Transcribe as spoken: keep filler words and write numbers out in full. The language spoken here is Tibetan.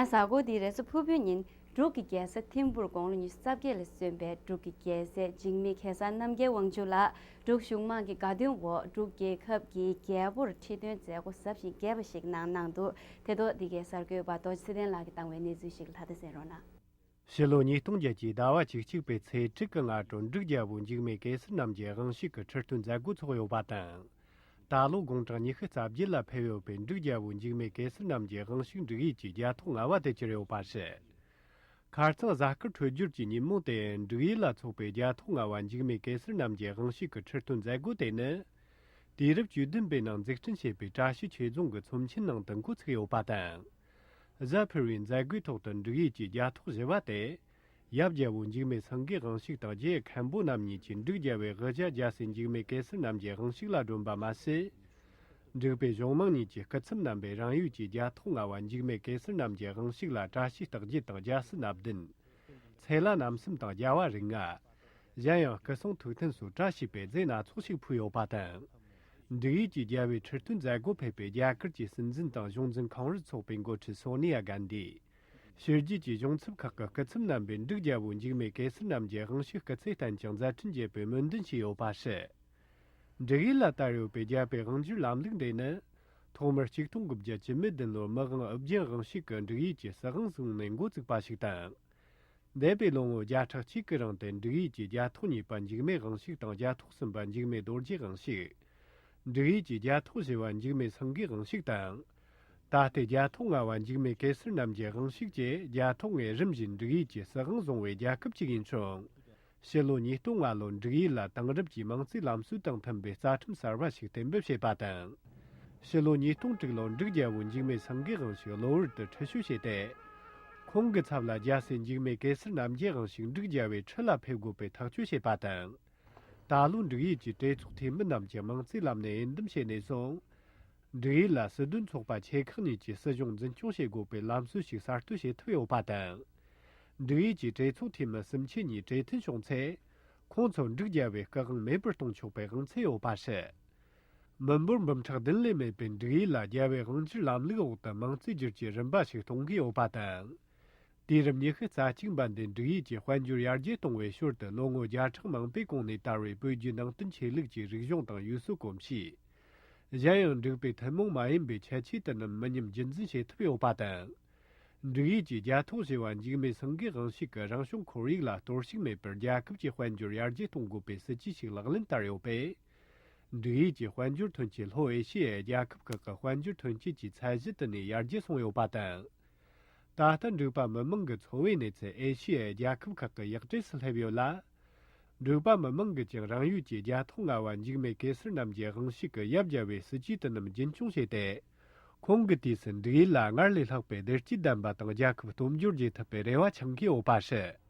གཟའ་འཁོར་འདིའི་རེས་གཟའ་ཕུར་བུའི་ཉིན་འབྲུག་གི་རྒྱལ་ས་ཐིམ་ཕུར་དགུང་ལོ་ཉི་ཤུ་རྩ་བརྒྱད་ལ་སོན་པའི་འབྲུག་གི་རྒྱལ་སྲས་འཇིགས་མེད་གེ་སར་རྣམ་རྒྱལ་དབང་ཕྱུག་ལགས་འབྲུག་གཞུང་མང་གི་དགའ་སྟོན་འོག་འབྲུག་རྒྱལ་ཁབ་ཀྱི་རྒྱལ་པོར་ཁྲི་སྟོན་མཛད་སྒོ་གཟབ་ཞིང་རྒྱས་པ་ཞིག་གནང་གནང་འདུག་དེ་ཐོག་འདི་གའི་གསར་འགོད་པ་རྡོ་རྗེ་ཚེ་བརྟན་ལགས་ཀྱིས་བཏང་བའི་གནས་ཚུལ་ཞིག་ལྷག་བསྡད་གསན་རོགས་གནང་། ཕྱི་ལོ་ཉིས་སྟོང་བརྒྱད་ཀྱི་ཟླ་བ་བཅུ་གཅིག་པའི་ཚེས་དྲུག་གི་སྔ་དྲོ་འབྲུག་རྒྱལ་པོ་འཇིགས་མེད་གེ་སར་རྣམ་རྒྱལ་དབང་ཕྱུག་གི་ཁྲི་སྟོན་མཛད་སྒོ་འཚོགས་ཡོད་པ་དང་། ད་ལོ་དགུང་གྲངས་ཉི་ཤུ་རྩ་བརྒྱད་ལ་ཕེབས་ཡོད་པའི་འབྲུག་རྒྱལ་པོ་འཇིགས་མེད་གེ་སར་རྣམ་རྒྱལ་དབང་ཕྱུག་འབྲུག་ཡུལ་གྱི་རྒྱལ་ཐོག་ལྔ་པ་དེ་གྱུར་ཡོད་པ་རེད། ཁ་རྩང་གཟའ་སྐར་འཕྲོད་སྦྱོར་གྱི་ཉིན་མོ་དེ་འབྲུག་ཡུལ་ལ་འཚོགས་པའི་རྒྱལ་ཐོག་ལྔ་པ་འཇིགས་མེད་གེ་སར་རྣམ་རྒྱལ་དབང་ཕྱུག་གི་ཁྲི་སྟོན་མཛད་སྒོ་དེ་ནི། དུས་རབས་བཅུ་བདུན་པའི་ནང་འཛུགས་སྐྲུན་བྱས་པའི་བཀྲ་ཤིས་ཆོས་རྫོང་གི་ཚོམས་ཆེན་ནང་དུ་འགོ་ཚུགས་ཡོད་པ་དང་། གཟའ་ཕུར་བུའི་མཛད་སྒོའི་ཐོག་ཏུ་འབྲུག་ཡུལ་གྱི་རྒྱལ་ཐོག་བཞི་པ་སྟེ། ཡབ་རྒྱལ་པོ་འཇིགས་མེད་སེང་གེའི་དབང་ཕྱུག་དང་རྗེ་མཁན་པོ་རྣམ་གཉིས་ཀྱིས་འབྲུག་རྒྱལ་བའི་དབུ་ཞྭ་རྒྱལ་སྲས་འཇིགས་མེད་གེ་སར་རྣམ་རྒྱལ་དབང་ཕྱུག་ལ་སྒྲོན་པ་མ་ཟད། འབྲུག་པའི་གཞུང་མང་གཉིས་ཀྱི་སྐུ་ཚབ་རྣམ་པས་རང་ཡུལ་གྱི་རྒྱལ་ཐོག་ལྔ་པ་འཇིགས་མེད་གེ་སར་རྣམ་རྒྱལ་དབང་ཕྱུག་ལ་བཀྲ་ཤིས་རྟགས་བརྒྱད་དང་རྒྱལ་སྲིད་སྣ་བདུན། མཚལ་ལ་རྣམ་གསུམ་དང་རྒྱལ་བ་རིགས་ལྔ། གཞན་ཡང་སྐུ་གསུང་ཐུགས་རྟེན་སོགས་བཀྲ་ཤིས་པའི་རྫས་སྣ་ཚོགས་ཤིག་ཕུལ་ཡོད་པ་དང་། འབྲུག་ཡུལ་གྱི་རྒྱལ་བའི་ཁྲི་སྟོན་མཛད་སྒོ་ཕེབས་པའི་རྒྱ་གར་གྱི་སྲིད་འཛིན་དང་གཞུང་འཛིན་ཁོང་རུ་ཚོགས་པའི་འགོ་ཁྲིད་སོ་ནི་ཡ་གན་དྷི། ཕྱི་རྒྱལ་གྱི་གཞུང་ཚབ་ཁག་གི་སྐུ་ཚབ་རྣམ་པས་འབྲུག་རྒྱལ་པོ་འཇིགས་མེད་གེ་སར་རྣམ་རྒྱལ་དབང་ཕྱུག་སྐུ་ཚེ་བརྟན་ཅིང་མཛད་འཕྲིན་རྒྱས་པའི་སྨོན་འདུན་ཞུས་ཡོད་པ་རེད། འབྲུག་ཡུལ་ལ་དར་ཡོད་པའི་རྒྱལ་པོའི་དབང་སྒྱུར་ལམ་ལུགས་འདི་ནི། ཐོག་མར་ཆིག་སྟོང་དགུ་བརྒྱ་བཅུ་མེད་བདུན་ལོར་མི་དབང་ཨུ་རྒྱན་དབང་ཕྱུག་གིས་འབྲུག་ཡུལ་གྱི་སྲིད་དབང་བཟུང་ནས་འགོ་བཙུགས་པ་ཞིག་དང་། འདས་པའི་ལོ་ངོ་བརྒྱ་ཕྲག་གཅིག་གི་རིང་དུ་འབྲུག་ཡུལ་གྱི་རྒྱལ་ཐོག་གཉིས་པ་འཇིགས་མེད་དབང་ཕྱུག་དང་རྒྱལ་ཐོག་གསུམ་པ་འཇིགས་མེད་རྡོ་རྗེ་དབང་ཕྱུག་འབྲུག་ཡུལ་གྱི་རྒྱལ་ཐོག་བཞི་པ་འཇིགས་མེད་སེང་གེའི་དབང་ཕྱུག་དང་། ད་ལྟའི་རྒྱལ་ཐོག་ལྔ་པ་འཇིགས་མེད་གེ་སར་རྣམ་རྒྱལ་དབང་ཕྱུག་བཅས་རྒྱལ་ཐོག་ལྔས་རིམ་བཞིན་འབྲུག་ཡུལ་གྱི་སྲིད་དབང་བཟུང་བའི་རྒྱལ་ཁབ་ཅིག་ཡིན་ཀྱང་། ཕྱི་ལོ་ཉིས་སྟོང་ལྔ་ལོར་འབྲུག་ཡུལ་ལ་དེང་རབས་ཀྱི་མིང་རྩིས་ལམ་སྲོལ་དང་མཐུན་པའི་རྩ་ཁྲིམས་གསར་བ་ཞིག་གཏན་འབེབས་བྱས་པ་དང་། ཕྱི་ལོ་ཉིས་སྟོང་དྲུག་ལོར་འབྲུག་རྒྱལ་པོ་འཇིགས་མེད་སེང་གེའི་དབང་ཕྱུག་གློ་བུར་དུ་ཁྲི་གཤོག་བྱས་ཏེ། ཁོང་གི་ཚབ་ལ་རྒྱལ་སྲས་འཇིགས་མེད་གེ་སར་རྣམ་རྒྱལ་དབང་ཕྱུག་འབྲུག་རྒྱལ་བའི་ཁྲི་ལ་ཕེབས་དགོས་པའི་ཐག་གཅོད་བྱས་པ་དང་། ད་ལོ་འབྲུག་ཡུལ་གྱི་གྲོས་ཚོགས་འཐུས་མི་རྣམས་ཀྱིས་མིང་རྩིས་ལམ་ནས་འོས་འདེམས་བྱས་ནས་བཟུང་། འབྲུག་ཡུལ་ལ་སྲིད་དོན་ཚོགས་པ་ཆེ་ཁག་གཉིས་ཀྱིས་སྲིད་གཞུང་འཛིན་སྐྱོང་བྱེད་དགོས་པའི་ལམ་སྲོལ་ཞིག་གསར་གཏོད་བྱེད་ཐུབ་ཡོད་པ་དང་། འབྲུག་ཡུལ་གྱི་གྲོས་ཚོགས་འཐུས་མི་སུམ་ཆ་གཉིས་གྲོས་མཐུན་བྱུང་ཚེ། ཁོང་ཚོར་འབྲུག་རྒྱལ་བའི་སྐུ་དབང་མེད་པར་གཏོང་ཆོག་པའི་དབང་ཚད་ཡོད་པ་རེད། མི་འབོར་འབུམ་ཕྲག་བདུན་ལས་མེད་པའི་འབྲུག་ཡུལ་ལ་རྒྱལ་བའི་དབང་སྒྱུར་ལམ་ལུགས་འོག་ཏུ་མིང་རྩིས་བསྒྱུར་གྱི་རིམ་པ་ཞིག་གཏོང་གི་ཡོད་པ་དང་། དུས་རབས་ཉི་ཤུ་རྩ་གཅིག་པ་འདི་འབྲུག་ཡུལ་གྱི་དཔལ་འབྱོར་ཡར་རྒྱས་གཏོང་བའི་ཞོར་དུ་ལོ་ངོ་བརྒྱ་ཕྲག་མང་པོའི་གོང་ནས་དར་བའི་བོད་བརྒྱུད་ནང་བསྟན་ཆོས་ལུགས་ཀྱི་རིག་གཞུང་དང་ཡུལ་སྲོལ་གོམས་གཤིས། གཞན་ཡང་འབྲུག་པའི་ཐུན་མོང་མ་ཡིན་པའི་ཁྱད་ཆོས་དེ་རྣམས་མི་ཉམས་རྒྱུན་འཛིན་བྱེད་ཐུབ་ཡོད་པ་དང་། འབྲུག་ཡུལ་གྱི་རྒྱལ་ཐོག་བཞི་པ་འཇིགས་མེད་སེང་གེའི་དབང་ཕྱུག་གི་རང་བྱུང་ཁོར་ཡུག་ལ་གཏོར་བཤིག་མེད་པར་རྒྱལ་ཁབ་ཀྱི་དཔལ་འབྱོར་ཡར་རྒྱས་གཏོང་དགོས་པའི་སྲིད་ཇུས་ཤིག་ལག་ལེན་བསྟར་ཡོད་པས། འབྲུག་ཡུལ་གྱི་དཔལ་འབྱོར་ཐོན་སྐྱེད་ལྷོ་ཨེ་ཤི་ཡའི་རྒྱལ་ཁབ་ཁག་གི་དཔལ་འབྱོར་ཐོན་སྐྱེད་ཀྱི་ཚད་གཞི་དེ་ནས་ཡར་རྒྱས་སོང་ཡོད་པ་དང་། ད་ལྟ་འབྲུག་པ་མི་མང་གི་འཚོ་བའི་གནས་ཚད་ཨེ་ཤི་ཡའི་རྒྱལ་ཁབ་ཁག་གི་ཡག་གྲས་སུ་སླེབས་ཡོད་ལ། འབྲུག་པ་མི་མང་གིས་ཀྱང་རང་ཡུལ་གྱི་རྒྱལ་ཐོག་ལྔ་པ་འཇིགས་མེད་གེ་སར་རྣམ་རྒྱལ་དབང་ཕྱུག་གི་ཡབ་རྒྱལ་བའི་སྲིད་ཇུས་དེ་རྣམས་རྒྱུན་འཁྱོངས་བྱས་ཏེ། ཁོང་གི་དུས་སུ་འབྲུག་ཡུལ་ལ་སྔར་ལས་ལྷག་པའི་བདེ་སྐྱིད་ལྡན་པ་དང་རྒྱལ་ཁབ་སྟོབས་འབྱོར་རྒྱས་ཐུབ་པའི་རེ་བ་འཆང་གི་ཡོད་པ་རེད།